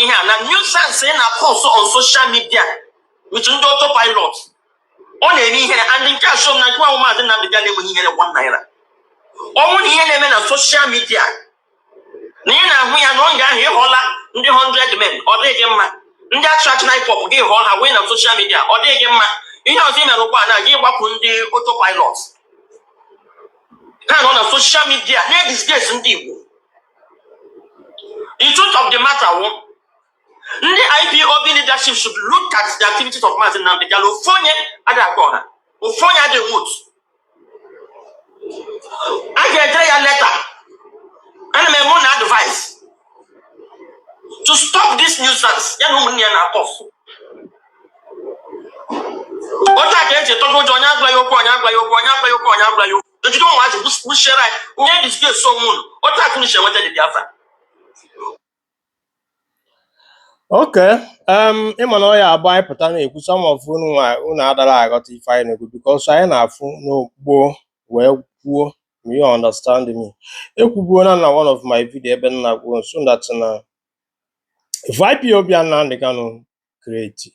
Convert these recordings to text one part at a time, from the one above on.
ihe a na nuisance ị na-cause on social media with ndị autopilot, ọ na-eme ihere. And nke a show m na nke nwa Maazị Nnamdi Kanu enweghị ihere ₦1. Ọnwụ na ihe na-eme na social media na ị na-ahụ ya na oge ahụ ịhọla ndị 100 men, ọ dịghị gị mma. Ndị achụ na IPOB gị họọ ha wee na social media, ọ dịghị gị mma. Ihe ọzọ ị mere ugbu a na gị gbapụ ndị autopilot, ha nọ na social media na-edisgrace ndị Igbo. The truth of the matter wụ, ndị IPOB leadership should look at the activities of Maazị Nnamdi Kanu. Ofu onye adịghị akọ ọha, ofu onye adịghị otu. A ga-edere ya leta. Ana m eme na advice to stop this nuisance ya na ụmụnne ya na-akọ. Otu a ka eji etọga ụjọ, onye agwa ya okwu, onye agwa ya okwu, onye agwa ya okwu, onye agwa ya okwu, ejide ụmụazị gbuchiere anyị onye disgrace onwe unu. Otu a ka unu si enweta dị Biafra. Okay, ịma na ọ ya abụ anyị pụta na-ekwu, some of unu nwa unu adara aghọta ife anyị na-ekwu, because anyị na-afụ n'ogbo wee kwuo. You understand me? Ekwubuola na one of my video ebe m na-agwa unu so that na if IPOB and Nnamdi Kanu create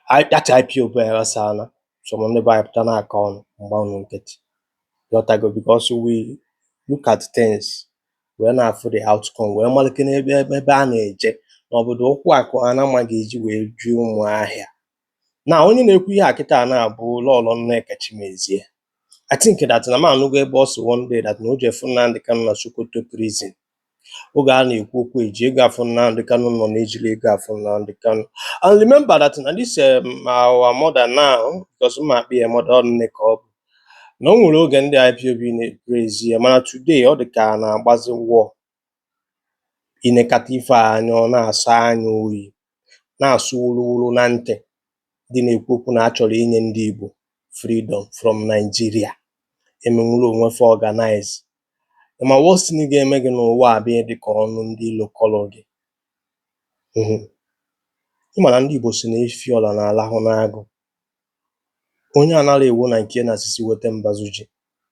that IPOB aghasana, some ndị be anyị pụta na-akọ ọnụ mgba unu nkịtị, ghọtago? Because we look at things wee na-afụ the outcome, wee malite n'ebe ebe a na-eje n'obodo ụkwụ akụ a na-ama ga-eji wee ju ụmụahịa. Na onye na-ekwu ihe a kịta na-abụ Lọlọ Nneka Chimezie. I think that na m anụgo ebe ọ sị one day that na o ji efu Nnamdi Kanu na Sokoto prison, oge a na-ekwu okwu eji ego afụ Nnamdi Kanu nọ na-ejiri ego afụ Nnamdi Kanu. And remember that na this our mother now, because mma akpị ya mother, ọ nne ka ọ bụ, na o nwere oge ndị IPOB na-epraise ya, mana today ọ dị ka a na-agbazi war. Inekata ife a anya, ọ na-asọ anya oyi, na-asụ wuru na ntị ndị na-ekwu okwu na a chọrọ inye ndị Igbo freedom from Nigeria, emenwuru onwe fa organize. Ma worst thing ga-eme gị n'ụwa a bụ ihe dị ka ọnụ ndị ilo kọrọ gị. Ị ma na ndị Igbo si na efi ọla na-alahụ n'agụ, onye anara ewu na nke na asịsị weta mbazụ ji.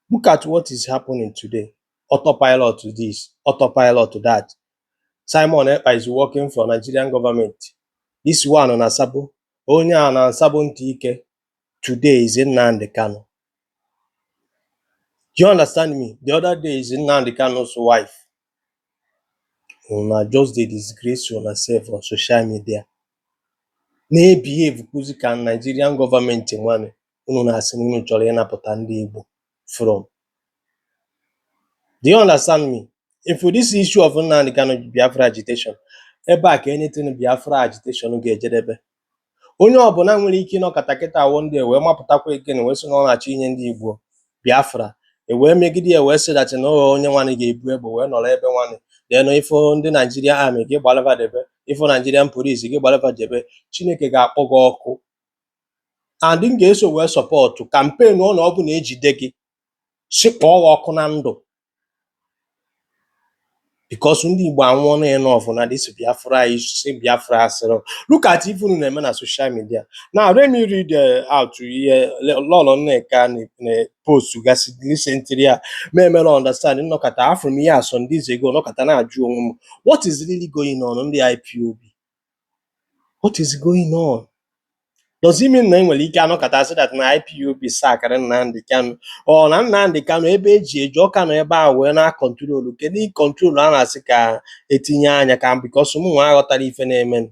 Look at what is happening today: autopilot this, autopilot that. Simon Ekpa is working for Nigerian government. This one na sabo, onye a na sabo ntị ike. Today is Nnamdi Kanu. Do you understand me? The other day is Nnamdi Kanu's wife. Una just dey disgrace una sef on social media, na-ebehave kwuzi ka Nigerian government nwanne unu na-asị na unu chọrọ ịnapụta ndị Igbo from. Do you understand me? If this issue of Nnamdi Kanu, Biafra agitation, ebe a ka anything Biafra agitation ga-ejedebe. Onye ọbụla nwere ike ịnọkọta kịta one day wee mapụtakwa again wee sị na ọ na-achọ inye ndị Igbo Biafra, e wee megide ya, wee sị that na ọ onye nwanne ga-ebu egbe wee nọrọ ebe nwanne then ifo ndị Nigeria army gị gbalaba debe, ifo Nigerian police gị gbalaba debe. Chineke ga-akpọ gị ọkụ. And m ga-eso wee support campaign ọ na ọ bụ na ejide gị, sị kpọọ gị ọkụ na ndụ, because ndị Igbo anwụọla enough na this Biafra isi Biafra asịrị. Look at ife unu na-eme na social media now. Let me read out ihe Lọlọ Nneka na post gasị recently a ma emere understand. Nnọkọta afụrụ m ihe a some days ago, nọkọta na-ajụ onwe m, what is really going on? Ndị IPOB, what is going on? Does it mean na enwere ike anọkọta sị that na IPOB sakịrị Nnamdi Kanu, ọ na Nnamdi Kanu ebe eji eji ọka nọ ebe a wee na control? Kedu control a na-asị ka etinye anya ka because ụmụ nwa aghọtara ife na-eme?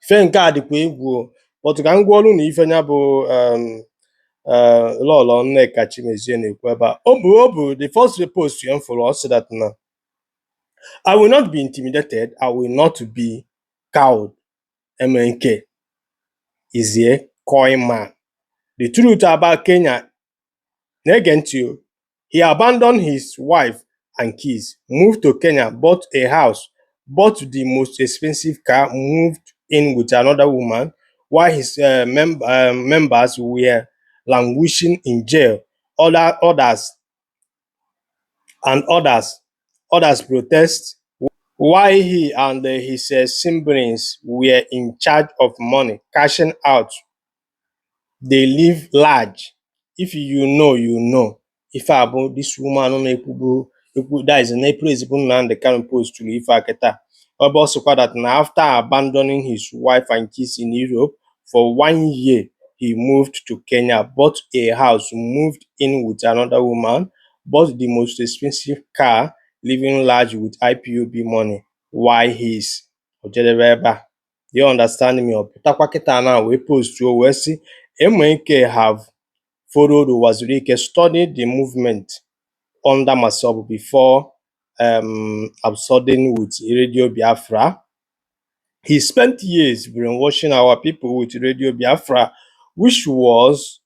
Ife nke a dịkwa egwu o. But ka m gwa olu na ife ya bụ Lọlọ Nneka Chimezie na-ekwu ebe a, o bụ the first post ya m fụrụ, ọ sị that na "I will not be intimidated, I will not be cowed. MNK is a coin man. The truth about Kenya." Na-ege ntị o. "He abandoned his wife and kids, moved to Kenya, bought a house, bought the most expensive car, moved in with another woman while his members were languishing in jail. Others and others protest while he and his siblings were in charge of money, cashing out. They live large. If you know, you know." Ife a bụ this woman na-ekwubu Ekwu, that is, na praise bụ Nnamdi Kanu posturu ife a kịta, ebe ọ sịkwa that na after abandoning his wife and kids in Europe for one year, he moved to Kenya, bought a house, moved in with another woman, bought the most expensive car, living large with IPOB money while he's ojedebe ebe a. You understand me? Ọ pụtakwa kịta na wee postuo wee sị MNK have followed Uwazuruike, studied the movement under MASSOB before absorbing with Radio Biafra. He spent years brainwashing our people with Radio Biafra, which was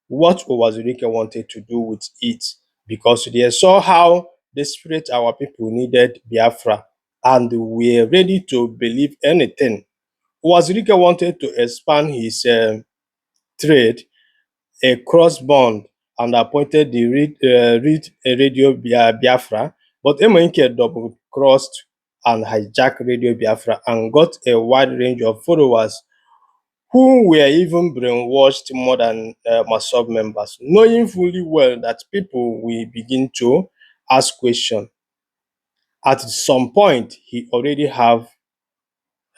what Uwazuruike wanted to do with it, because they saw how desperate our people needed Biafra and were ready to believe anything. Uwazuruike wanted to expand his trade across bond and appointed the Radio Biafra, but MNK double-crossed and hijacked Radio Biafra and got a wide range of followers who were even brainwashed more than MASSOB members, knowing fully well that people will begin to ask questions. At some point, he already have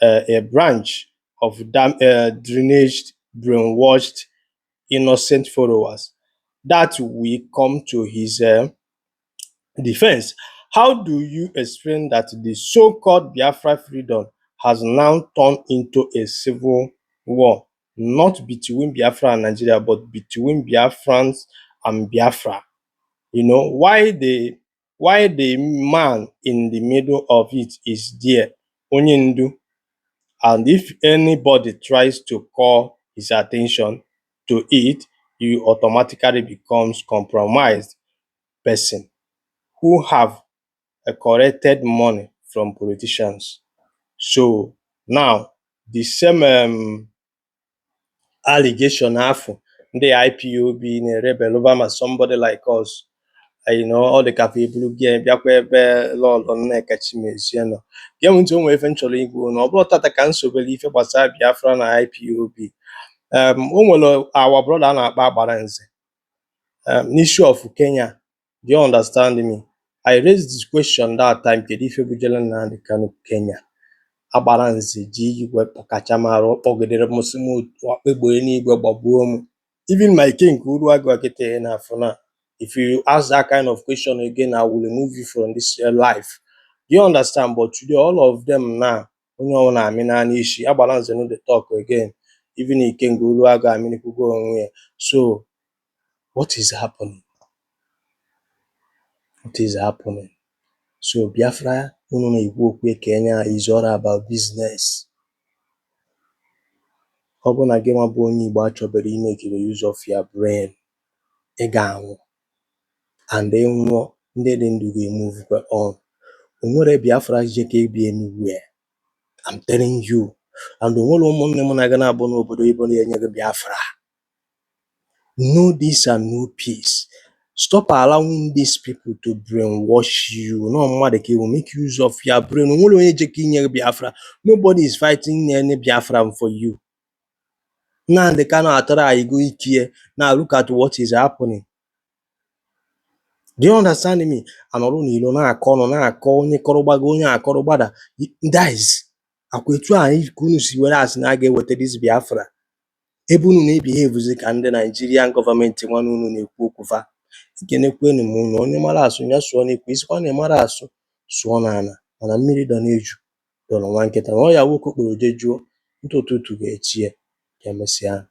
a branch of drainaged, brainwashed, innocent followers that will come to his defense. How do you explain that the so-called Biafra freedom has now turned into a civil war, not between Biafra and Nigeria, but between Biafrans and Biafra? Why the man in the middle of it is there, Onyendu, and if anybody tries to call his attention to it, he automatically becomes compromised person who have collected money from politicians. So now the same allegation afụ ndị IPOB na-erebelụba ma somebody like us, ọ dị ka fa eburu gị bịakwa ebe Lọlọ Nneka Chimezie nọ. Gee m ntị, o nwere ife m chọrọ ikwu na ọ bụrụ tata ka m sobere ife gbasara Biafra na IPOB. O nwere our brother a na-akpọ Agbara Nze n'issue of Kenya. Do you understand me? I raised this question that time: kedu ife bujere Nnamdi Kanu Kenya? Agbara Nze ji igwe kpọkachamara, ọ kpọgidere m sị m egbe eluigwe gbagbuo m. Even my king Uruagụ kịta ị na-afụ na if you ask that kind of question again, I will remove you from this life. Do you understand? But today, all of them now, onye ọbụla amịna n'isi. Agbara Nze no dey talk again. Even Ikenga Uruagụ amịnikwugo onwe ya. So what is happening? What is happening? So Biafra unu na-ekwu okwu Kenya is all about business. Ọ bụrụ na gị nwa bụ onye Igbo achọbere imake the use of your brain, ị ga-anwụ, and ị nwụọ, ndị dị ndụ ga-emove on. O nwere Biafra je ka ebi anywhere, I'm telling you. And o nwere ụmụnne m na-aga na-abụ n'obodo oyibo na-enye gị Biafra. Know this and know peace. Stop allowing these people to brainwash you. No mmadụ ka iwu, make use of your brain. O nwere onye je ka inye gị Biafra. Nobody is fighting any Biafra for you. Nnamdi Kanu atara anyị go ikie. Now look at what is happening. Do you understand me? Anọrụ n'ilo na-akọ ọnụ, na-akọ, onye kọrọ gbago, onye akọrọ gbada. That is akwa etu a anyị ka unu si were asị na a ga-eweta this Biafra, ebe unu na-ebihevuzi ka ndị Nigerian gọọmenti nwanne unu na-ekwu okwu fa. Ekenekwenu m unu. Onye mara asụ ya sụọ n'ikwe, isikwa na ị mara asụ, sụọ n'ala, mana mmiri dọ n'eju dọrọ nwa nkịta na ọ ya nwoke okporo jejuo ntụ ụtụtụ ga-echie. Ka emesịa.